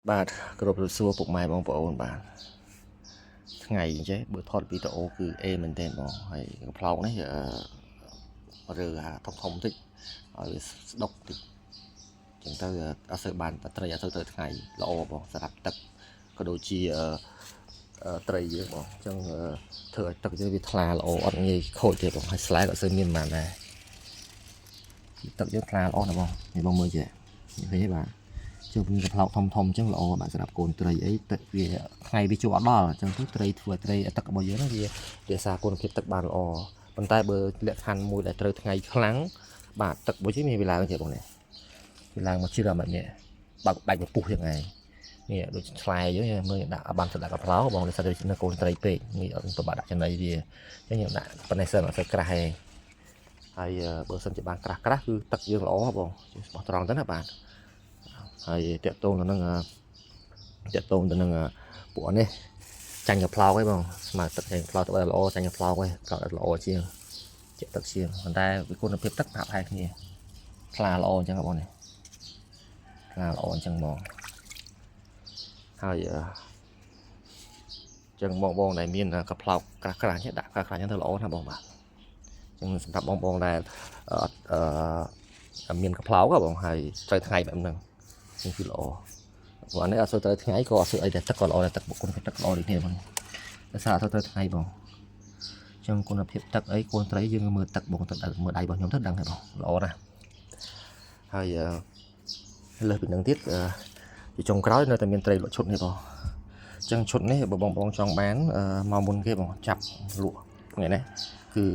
បាទគ្រប់រសួរពុកម៉ែបងប្អូនបាទថ្ងៃអញ្ចេះបើថតវីដេអូគឺអេមែនទែនបងហើយកំប្លោកនេះអឺរើអាធំធំតិចឲ្យវាស្ដុកតិចអញ្ចឹងទៅអត់សូវបានត្រីអត់សូវទៅថ្ងៃល្អបងសម្រាប់ទឹកក៏ដូចជាអឺអឺត្រីយើងបងអញ្ចឹងធ្វើឲ្យទឹកយើងវាថ្លាល្អអត់ងាយខូចទេបងហើយស្លែក៏អត់សូវមានប៉ុន្មានដែរទឹកយើងថ្លាល្អណាស់បងនេះបងមើលចេះនេះឃើញទេបាទ ជើងមានកំប្លោកធំធំអញ្ចឹងល្អបាទសម្រាប់កូនត្រីអីទឹកវាថ្ងៃវាជួអត់ដល់អញ្ចឹងទៅត្រីធ្វើឲ្យត្រីទឹករបស់យើងហ្នឹងវារក្សាគុណភាពទឹកបានល្អប៉ុន្តែបើលក្ខខណ្ឌមួយដែលត្រូវថ្ងៃខ្លាំងបាទទឹកមួយនេះមានវាឡើងចេះបងនេះវាឡើងមកជ្រើមកនេះបើកបាច់ពពុះយ៉ាងឯងនេះដូចឆ្លែយើងមើលដាក់អត់បានស្ដាក់កំប្លោកបងដោយសារតែនៅកូនត្រីពេកនេះអត់ពិបាកដាក់ចំណីវាអញ្ចឹងយើងដាក់ប៉ុណ្ណេះសិនអត់សូវក្រាស់ទេហើយបើសិនជាបានក្រាស់ក្រាស់គឺទឹកយើងល្អបងស្មោះត្រង់ទៅណាបាទ ហើយតាក់ទងទៅនឹងតាក់ទងទៅនឹងពួកនេះចាញ់កផ្លោកឯងបងស្មើទឹកចាញ់កផ្លោកទៅល្អចាញ់កផ្លោកឯងផ្លោកល្អជាងជាទឹកជាងប៉ុន្តែវិគុណភាពទឹកប្រាប់ហើយគ្នាថ្លាល្អអញ្ចឹងបងនេះថ្លាល្អអញ្ចឹងបងហើយអញ្ចឹងបងបងដែលមានកផ្លោកក្រាស់ក្រាស់នេះដាក់ក្រាស់ក្រាស់អញ្ចឹងទៅល្អណាស់បងបាទអញ្ចឹងសម្រាប់បងបងដែលអត់អឺមានកផ្លោកបងហើយត្រូវថ្ងៃបែបហ្នឹងនេះគឺល្អ ព្រោះអានេះអត់សូវត្រូវថ្ងៃក៏អត់សូវអីដែរទឹកក៏ល្អដែរទឹកគុណភាពទឹកល្អដូចគ្នាបងដោយសារអត់សូវត្រូវថ្ងៃបងអញ្ចឹងគុណភាពទឹកអីកូនត្រីយើងមើលទឹកបងទៅមើលដៃរបស់ខ្ញុំទៅដឹងហើយបងល្អណាស់ហើយលើសពីនឹងទៀតជាចុងក្រោយនៅតែមានត្រីលក់ឈុតនេះបងអញ្ចឹងឈុតនេះបើបងបងចង់បានមកមុនគេបងចាប់លក់ថ្ងៃនេះគឺ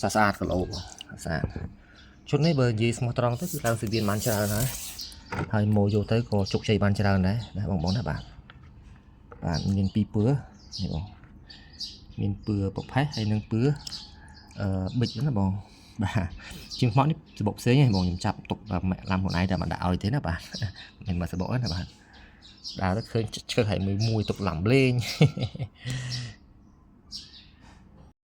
ស្អាតស្អាតគីឡូបងស្អាតឈុតនេះបើនិយាយស្មោះត្រង់ទៅគឺឡើងសៀវៀនបានច្រើនហើយ ហើយមកយកទៅក៏ជោគជ័យបានច្រើនដែរណាបងបងណាបាទបាទមានពីរពឿនេះបងមានពឿប្រផេះហើយនិងពឿអឺប៊ិចណាបងបាទជាងខ្មោចនេះសបុកផ្សេងហ្នឹងបងខ្ញុំចាប់ទុកឡាំខ្លួនឯងតែមកដាក់ឲ្យទេណាបាទមិនមកសបុកទេណាបាទដើរទៅឃើញឆ្កឹះឲ្យមួយមួយទុកឡាំលេង។